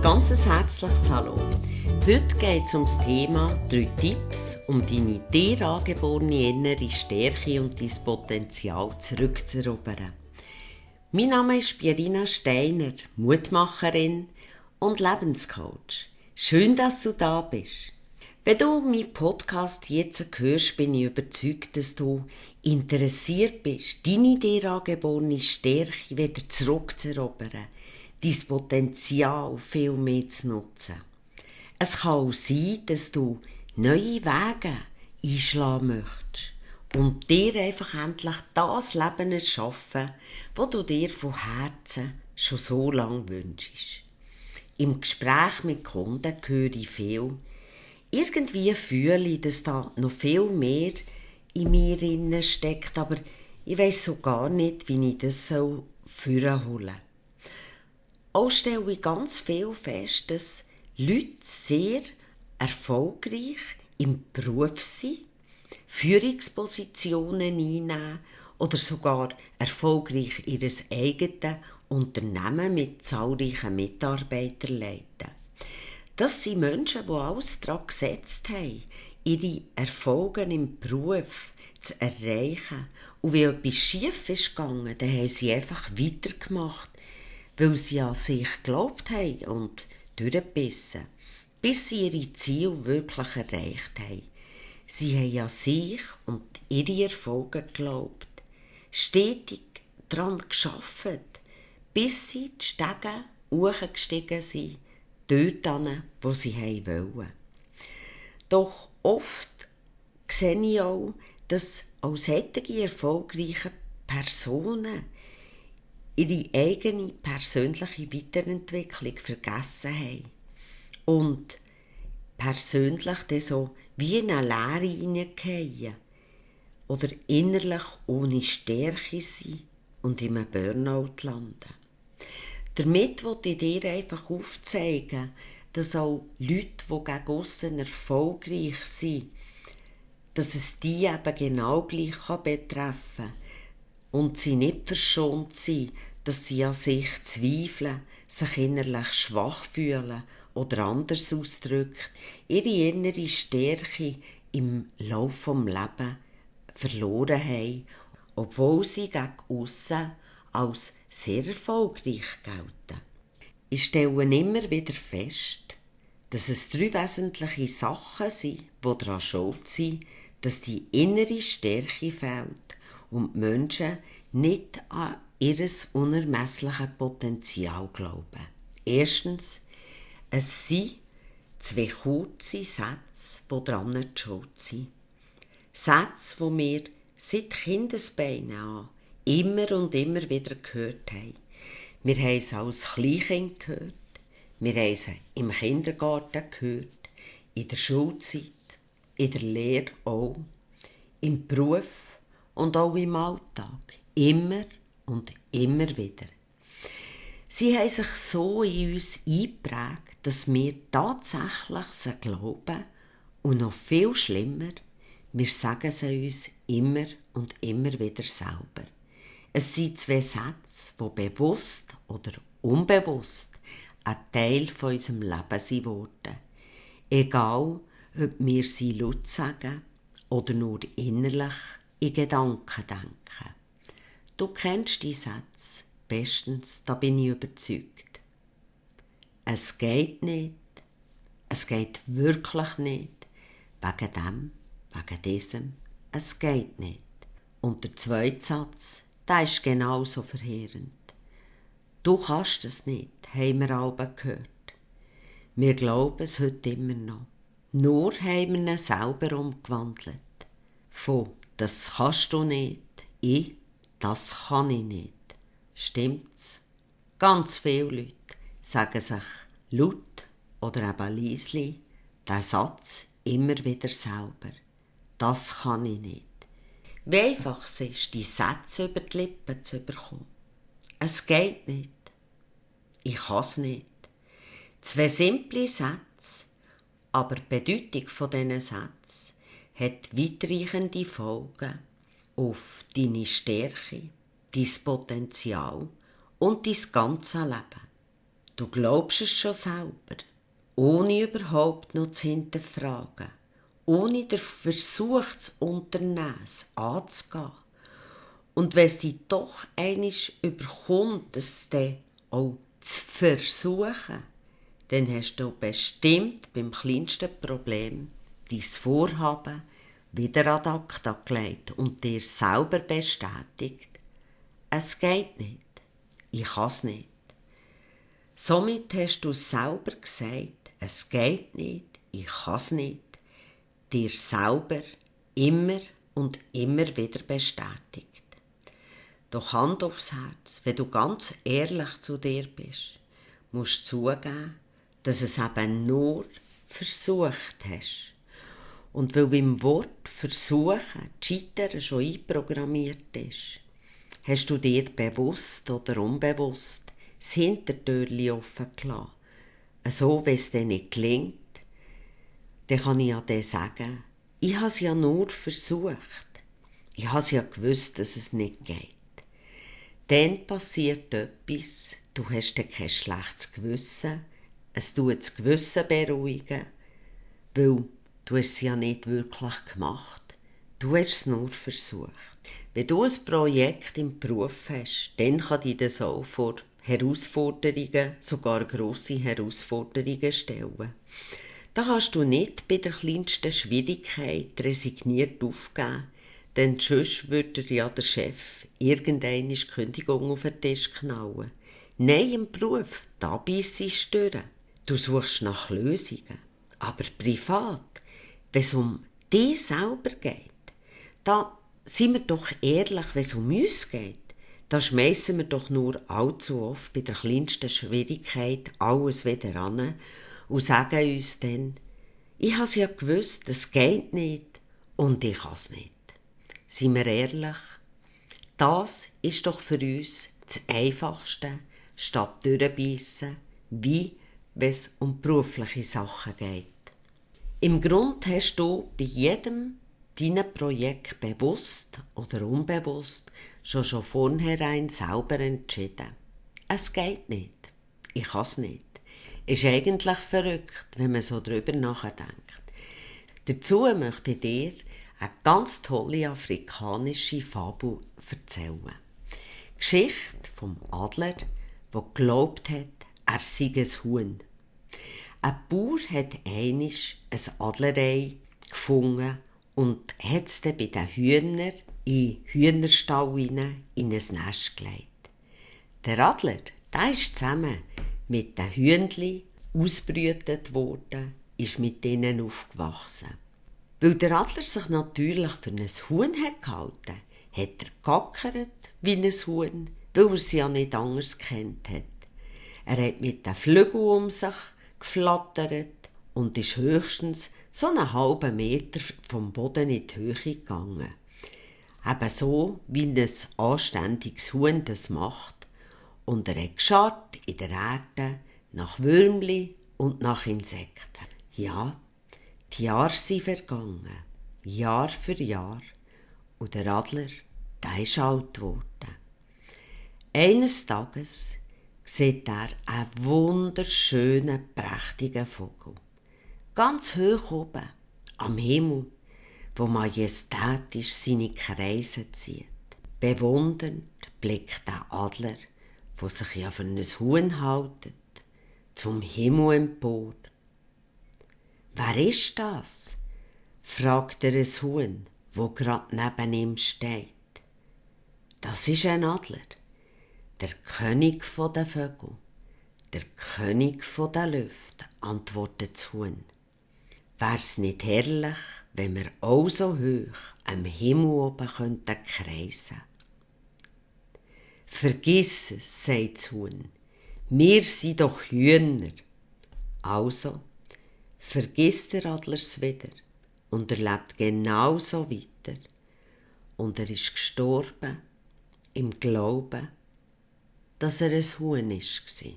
ganzes herzliches Hallo. Heute geht es um das Thema 3 Tipps, um deine dir angeborene innere Stärke und dein Potenzial zurückzuerobern. Mein Name ist Pierina Steiner, Mutmacherin und Lebenscoach. Schön, dass du da bist. Wenn du meinen Podcast jetzt hörst, bin ich überzeugt, dass du interessiert bist, deine dir angeborene Stärke wieder zurückzuerobern, dein Potenzial viel mehr zu nutzen. Es kann auch sein, dass du neue Wege einschlagen möchtest und dir einfach endlich das Leben erschaffen, das du dir von Herzen schon so lange wünschst. Im Gespräch mit Kunden höre ich viel. Irgendwie fühle ich, dass da noch viel mehr in mir drin steckt, aber ich weiss so gar nicht, wie ich das vorholen soll. Auch stelle ich ganz viel fest, dass Leute sehr erfolgreich im Beruf sind, Führungspositionen einnehmen oder sogar erfolgreich ihr eigenes Unternehmen mit zahlreichen Mitarbeitern leiten. Das sind Menschen, die alles daran gesetzt haben, ihre Erfolge im Beruf zu erreichen. Und wenn etwas schief ist gegangen, dann haben sie einfach weitergemacht, weil sie an sich geglaubt haben und durchgebissen, bis sie ihre Ziele wirklich erreicht haben. Sie haben an sich und ihre Erfolge geglaubt, stetig daran gearbeitet, bis sie die Stege hochgestiegen sind, dort hin, wo sie wollten. Doch oft sehe ich auch, dass auch solche erfolgreichen Personen ihre eigene persönliche Weiterentwicklung vergessen haben und persönlich dann so wie in eine Leere hineingehen oder innerlich ohne Stärke sind und in einem Burnout landen. Damit will ich dir einfach aufzeigen, dass auch Leute, die gegen aussen erfolgreich sind, dass es die eben genau gleich betreffen kann und sie nicht verschont sind, dass sie an sich zweifeln, sich innerlich schwach fühlen oder anders ausdrückt, ihre innere Stärke im Lauf des Lebens verloren haben, obwohl sie gegen aussen als sehr erfolgreich gelten. Ich stelle immer wieder fest, dass es 3 wesentliche Sachen sind, die daran schuld sind, dass die innere Stärke fehlt und die Menschen nicht an ihr unermessliches Potenzial glauben. Erstens, es sind 2 kurze Sätze, die daran schuld sind. Sätze, die wir seit Kindesbeinen an immer und immer wieder gehört haben. Wir haben es als Kleinkind gehört, wir haben es im Kindergarten gehört, in der Schulzeit, in der Lehre auch, im Beruf und auch im Alltag. Immer und immer wieder. Sie haben sich so in uns eingeprägt, dass wir tatsächlich sie glauben und noch viel schlimmer, wir sagen sie uns immer und immer wieder selber. Es sind 2 Sätze, die bewusst oder unbewusst ein Teil von unserem Leben sind worden. Egal, ob wir sie laut sagen oder nur innerlich in Gedanken denken. Du kennst die Sätze bestens, da bin ich überzeugt. Es geht nicht, es geht wirklich nicht, wegen dem, wegen diesem, es geht nicht. Und der zweite Satz, der ist genauso verheerend. Du kannst es nicht, haben wir alle gehört. Wir glauben es heute immer noch. Nur haben wir ihn selber umgewandelt. Von «das kannst du nicht» in «das kann ich nicht». Stimmt's? Ganz viele Leute sagen sich laut oder eben leislich diesen Satz immer wieder selber. «Das kann ich nicht». Wie einfach es ist, die Sätze über die Lippen zu bekommen. Es geht nicht. Ich kann es nicht. 2 simple Sätze, aber die Bedeutung dieser Sätze hat weitreichende Folgen auf deine Stärke, dein Potenzial und dein ganze Leben. Du glaubst es schon selber, ohne überhaupt noch zu hinterfragen, ohne den Versuch zu unternehmen, es anzugehen. Und wenn es dich doch einmal überkommt, es dann auch zu versuchen, dann hast du bestimmt beim kleinsten Problem dein Vorhaben wieder ad acta gelegt und dir selber bestätigt, es geht nicht, ich kann es nicht. Somit hast du selber gesagt, es geht nicht, ich kann es nicht, dir selber immer und immer wieder bestätigt. Doch Hand aufs Herz, wenn du ganz ehrlich zu dir bist, musst du zugeben, dass es eben nur versucht hast. Und weil beim Wort versuchen Scheitern schon einprogrammiert ist, hast du dir bewusst oder unbewusst das Hintertürchen offen gelassen. So, wenn es dir nicht gelingt, dann kann ich ja dir sagen, ich habe es ja nur versucht. Ich habe ja gewusst, dass es nicht geht. Dann passiert etwas, du hast dann kein schlechtes Gewissen, es tut das Gewissen beruhigen, weil du hast es ja nicht wirklich gemacht, du hast es nur versucht. Wenn du ein Projekt im Beruf hast, dann kann dich das auch vor Herausforderungen, sogar grosse Herausforderungen stellen. Da kannst du nicht bei der kleinsten Schwierigkeit resigniert aufgeben, denn sonst würde ja der Chef irgendeine Kündigung auf den Tisch knallen. Nein, im Beruf, da beisst du durch. Du suchst nach Lösungen. Aber privat, wenn es um dich selber geht, da sind wir doch ehrlich, wenn es um uns geht, da schmeissen wir doch nur allzu oft bei der kleinsten Schwierigkeit alles wieder an und sagen uns dann, ich habe es ja gewusst, es geht nicht und ich kann es nicht. Seien wir ehrlich, das ist doch für uns das Einfachste, statt durchbeissen, wie wenn es um berufliche Sachen geht. Im Grunde hast du bei jedem deinem Projekt bewusst oder unbewusst schon vornherein selber entschieden. Es geht nicht. Ich kann es nicht. Ist eigentlich verrückt, wenn man so drüber nachdenkt. Dazu möchte ich dir eine ganz tolle afrikanische Fabel erzählen. Die Geschichte vom Adler, der geglaubt hat, er sei ein Huhn. Ein Bauer hat einmal ein Adlerei gefunden und hat es dann bei den Hühnern in den Hühnerstall in ein Nest gelegt. Der Adler, der ist zusammen mit den Hühnchen ausgebrütet worden, ist mit ihnen aufgewachsen. Weil der Adler sich natürlich für ein Huhn gehalten hat er gackert wie ein Huhn, weil er es ja nicht anders kennt hat. Er hat mit den Flügeln um sich geflattert und ist höchstens so einen halben Meter vom Boden in die Höhe gegangen. Eben so, wie ein anständiges Huhn das macht. Und er hat gescharrt in der Erde nach Würmli und nach Insekten. Ja, die Jahre sind vergangen, Jahr für Jahr, und der Adler, der ist alt geworden. Eines Tages sieht er einen wunderschönen, prächtigen Vogel. Ganz hoch oben, am Himmel, wo majestätisch seine Kreise zieht. Bewundernd blickt der Adler, der sich ja für ein Huhn hält, zum Himmel empor. »Wer ist das?« fragt er ein Huhn, wo grad neben ihm steht. »Das ist ein Adler, der König der Vögel, der König der Lüfte«, antwortet das Huhn. »Wär's nicht herrlich, wenn wir auch so hoch am Himmel oben könnten kreisen?« »Vergiss es«, sagt das Huhn, »wir sind doch Hühner.« Also vergisst der Adler es wieder und er lebt genauso weiter. Und er ist gestorben im Glauben, dass er ein Huhn war.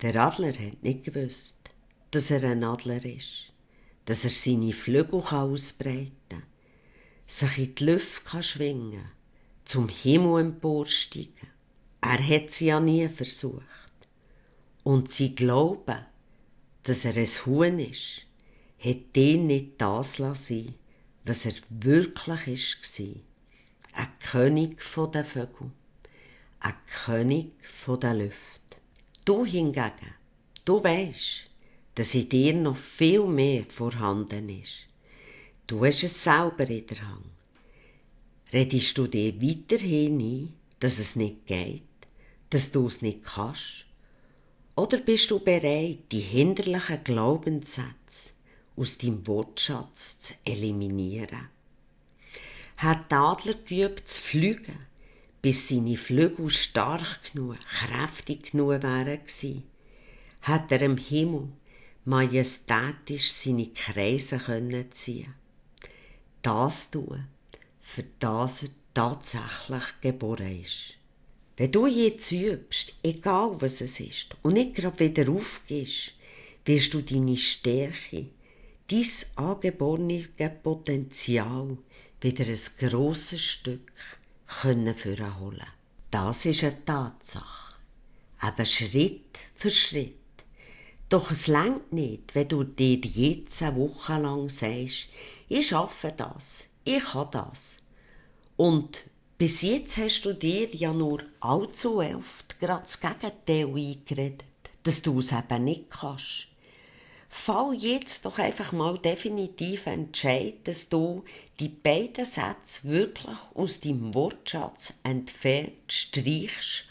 Der Adler hat nicht gewusst, dass er ein Adler ist, dass er seine Flügel ausbreiten kann, sich in die Luft schwingen kann, zum Himmel emporsteigen. Er hat sie ja nie versucht. und sie glauben, dass er ein Huhn ist, hat den nicht das lassen, was er wirklich war. Ein König der Vögel, ein König der Lüfte. Du hingegen, du weisst, dass in dir noch viel mehr vorhanden ist. Du hast es selber in der Hand. Redest du dir weiterhin ein, dass es nicht geht, dass du es nicht kannst? Oder bist du bereit, die hinderlichen Glaubenssätze aus deinem Wortschatz zu eliminieren? Hat der Adler geübt zu fliegen, bis seine Flügel stark genug, kräftig genug wären gewesen? Hat er im Himmel majestätisch seine Kreise ziehen? Das tun, für das er tatsächlich geboren ist. Wenn du jetzt übst, egal was es ist, und nicht gerade wieder aufgehst, wirst du deine Stärke, dein angeborene Potenzial wieder ein grosses Stück hervorholen. Das ist eine Tatsache. Eben Schritt für Schritt. Doch es reicht nicht, wenn du dir jetzt eine Woche lang sagst, ich schaffe das, ich kann das. Und bis jetzt hast du dir ja nur allzu oft gerade das Gegenteil eingeredet, dass du es eben nicht kannst. Fall jetzt doch einfach mal definitiv Entscheid, dass du die beiden Sätze wirklich aus deinem Wortschatz entfernt streichst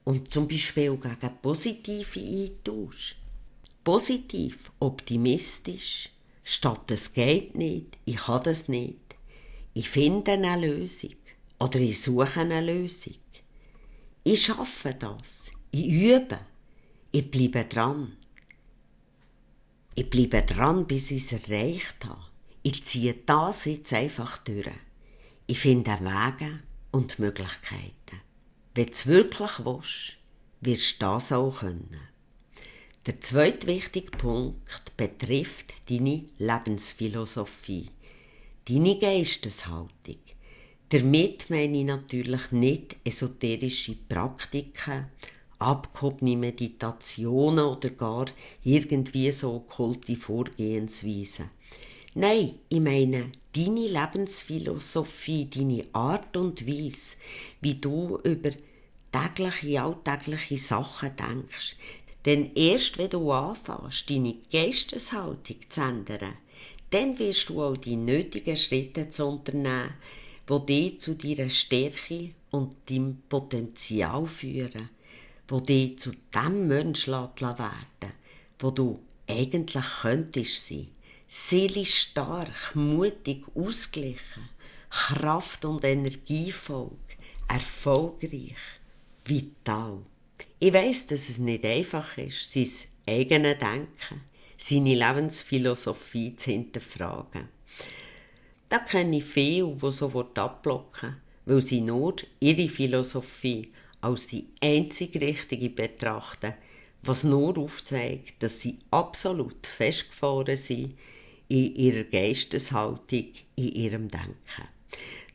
und zum Beispiel gegen positive eintauschst. Positiv, optimistisch, statt es geht nicht, ich kann das nicht. Ich finde eine Lösung oder ich suche eine Lösung. Ich schaffe das, ich übe, ich bleibe dran. Ich bleibe dran, bis ich es erreicht habe. Ich ziehe das jetzt einfach durch. Ich finde Wege und Möglichkeiten. Wenn du es wirklich willst, wirst du das auch können. Der zweite wichtige Punkt betrifft deine Lebensphilosophie, deine Geisteshaltung. Damit meine ich natürlich nicht esoterische Praktiken, abgehobene Meditationen oder gar irgendwie so okkulte Vorgehensweisen. Nein, ich meine deine Lebensphilosophie, deine Art und Weise, wie du über alltägliche Sachen denkst. Denn erst wenn du anfängst, deine Geisteshaltung zu ändern, dann wirst du auch die nötigen Schritte zu unternehmen, die dich zu deiner Stärke und deinem Potenzial führen, die dich zu dem Menschen werden, wo du eigentlich könntest sein. Seelisch stark, mutig, ausgeglichen, kraft- und energievoll, erfolgreich, vital. Ich weiss, dass es nicht einfach ist, sein eigenes Denken, seine Lebensphilosophie zu hinterfragen. Da kenne ich viele, die sofort abblocken, weil sie nur ihre Philosophie als die einzig richtige betrachten, was nur aufzeigt, dass sie absolut festgefahren sind in ihrer Geisteshaltung, in ihrem Denken.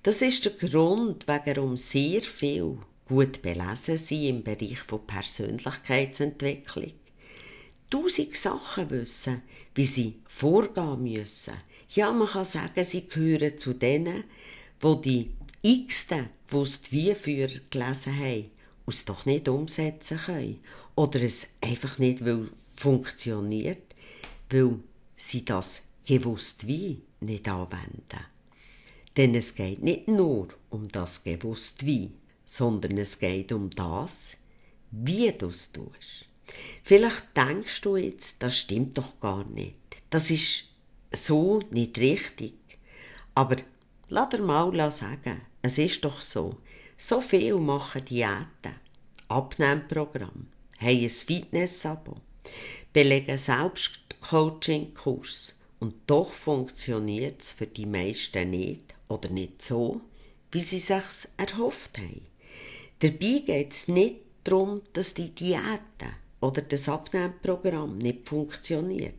Das ist der Grund, warum sehr viel gut belesen sind im Bereich von Persönlichkeitsentwicklung. 1000 Sachen wissen, wie sie vorgehen müssen. Ja, man kann sagen, sie gehören zu denen, die die x-ten gewusst wie für gelesen haben, und es doch nicht umsetzen können. Oder es einfach nicht funktioniert, weil sie das gewusst wie nicht anwenden. Denn es geht nicht nur um das gewusst wie, sondern es geht um das, wie du es tust. Vielleicht denkst du jetzt, das stimmt doch gar nicht. Das ist so nicht richtig. Aber lass dir mal sagen, es ist doch so. So viele machen Diäten, Abnehmprogramm, haben ein Fitness-Abo, belegen Selbstcoaching-Kurs und doch funktioniert es für die meisten nicht oder nicht so, wie sie es sich erhofft haben. Dabei geht es nicht darum, dass die Diäten oder das Abnehmprogramm nicht funktioniert.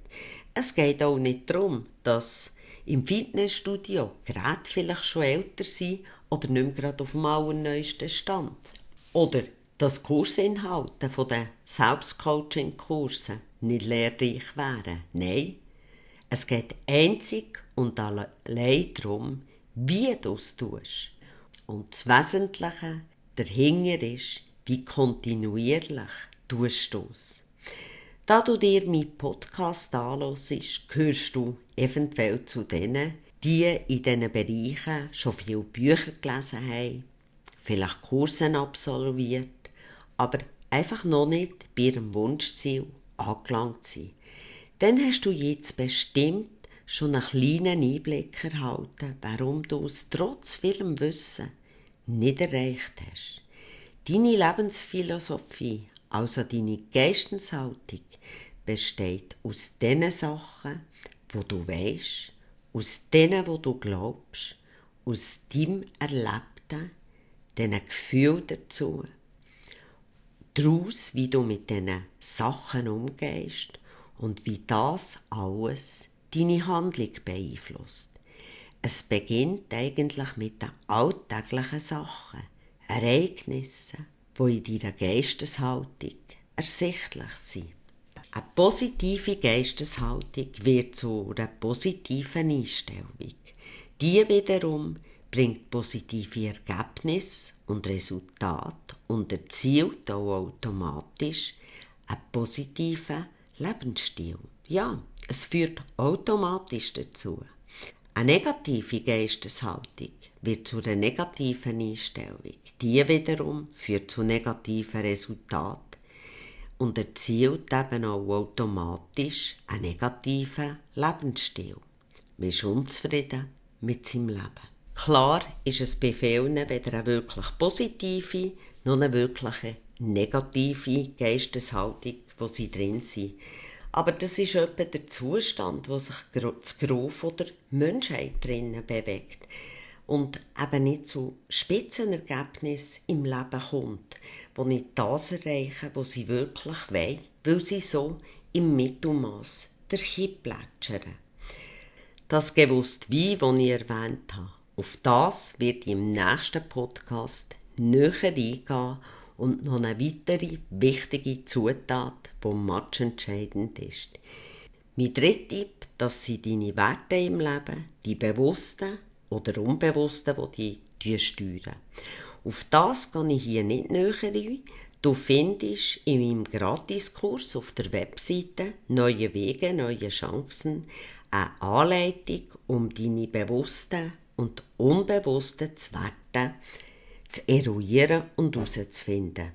Es geht auch nicht darum, dass im Fitnessstudio Geräte vielleicht schon älter sind oder nicht mehr gerade auf dem allerneuesten Stand. Oder dass Kursinhalte von den Selbstcoaching-Kursen nicht lehrreich wären. Nein, es geht einzig und allein darum, wie du es tust. Und das Wesentliche dahinter ist, wie kontinuierlich tust du es. Da du dir meinen Podcast anhörst, gehörst du eventuell zu denen, die in diesen Bereichen schon viele Bücher gelesen haben, vielleicht Kurse absolviert, aber einfach noch nicht bei ihrem Wunschziel angelangt sind. Dann hast du jetzt bestimmt schon einen kleinen Einblick erhalten, warum du es trotz vielem Wissen nicht erreicht hast. Deine Lebensphilosophie, also deine Geisteshaltung, besteht aus den Sachen, wo du weisst, aus denen, wo du glaubst, aus deinem Erlebten, diesen Gefühlen dazu, daraus, wie du mit diesen Sachen umgehst und wie das alles deine Handlung beeinflusst. Es beginnt eigentlich mit den alltäglichen Sachen, Ereignissen, die in deiner Geisteshaltung ersichtlich sind. Eine positive Geisteshaltung wird zu einer positiven Einstellung. Die wiederum bringt positive Ergebnisse und Resultate und erzielt auch automatisch einen positiven Lebensstil. Ja, es führt automatisch dazu. Eine negative Geisteshaltung wird zu einer negativen Einstellung. Die wiederum führt zu negativen Resultaten und erzielt eben auch automatisch einen negativen Lebensstil. Man ist unzufrieden mit seinem Leben. Klar ist es bei vielen weder eine wirklich positive noch eine wirklich negative Geisteshaltung, wo sie drin sind. Aber das ist etwa der Zustand, wo sich das Gros der Menschheit drinnen bewegt und eben nicht zu Spitzenergebnissen im Leben kommt, wo nicht das erreichen, was sie wirklich wollen, weil sie so im Mittelmaß dahin plätschern. Das gewusst wie, das ich erwähnt habe, auf das wird im nächsten Podcast näher eingehen und noch eine weitere wichtige Zutat, die matchentscheidend ist. Mein dritter Tipp, das sind deine Werte im Leben, die bewussten oder unbewussten, die dich steuern. Auf das gehe ich hier nicht näher ein. Du findest in meinem Gratiskurs auf der Webseite «Neue Wege, neue Chancen» eine Anleitung, um deine bewussten und unbewussten Werte zu eruieren und herauszufinden.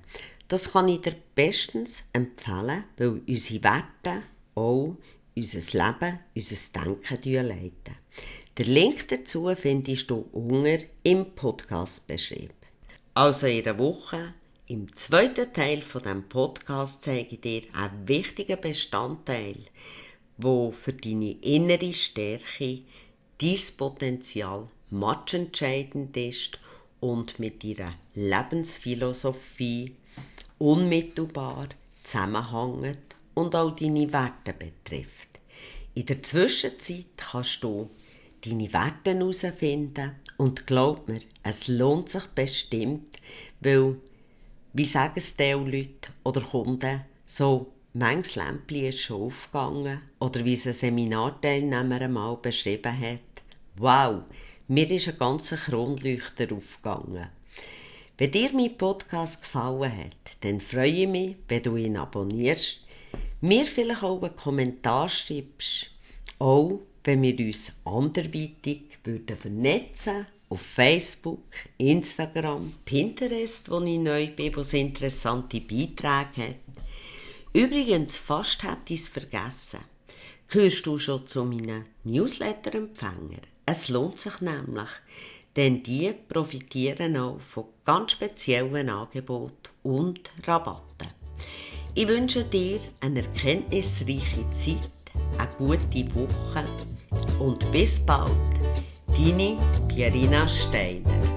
Das kann ich dir bestens empfehlen, weil unsere Werte auch unser Leben, unser Denken leiten. Den Link dazu findest du unten im Podcast-Beschrieb. Also in einer Woche, im zweiten Teil von diesem Podcast, zeige ich dir einen wichtigen Bestandteil, der für deine innere Stärke, dein Potenzial matchentscheidend ist und mit deiner Lebensphilosophie unmittelbar zusammenhängt und auch deine Werte betrifft. In der Zwischenzeit kannst du deine Werte herausfinden und glaub mir, es lohnt sich bestimmt, weil, wie sagen es die Leute oder Kunden, so manches Lämpchen ist schon aufgegangen oder wie es ein Seminarteilnehmer einmal beschrieben hat, wow, mir ist ein ganzer Kronleuchter aufgegangen. Wenn dir mein Podcast gefallen hat, dann freue ich mich, wenn du ihn abonnierst, mir vielleicht auch einen Kommentar schreibst, auch wenn wir uns anderweitig vernetzen würden, auf Facebook, Instagram, Pinterest, wo ich neu bin, wo es interessante Beiträge hat. Übrigens, fast hätte ich es vergessen. Gehörst du schon zu meinen Newsletter-Empfängern? Es lohnt sich nämlich, denn die profitieren auch von ganz speziellen Angeboten und Rabatten. Ich wünsche dir eine erkenntnisreiche Zeit, eine gute Woche und bis bald, deine Pierina Steiner.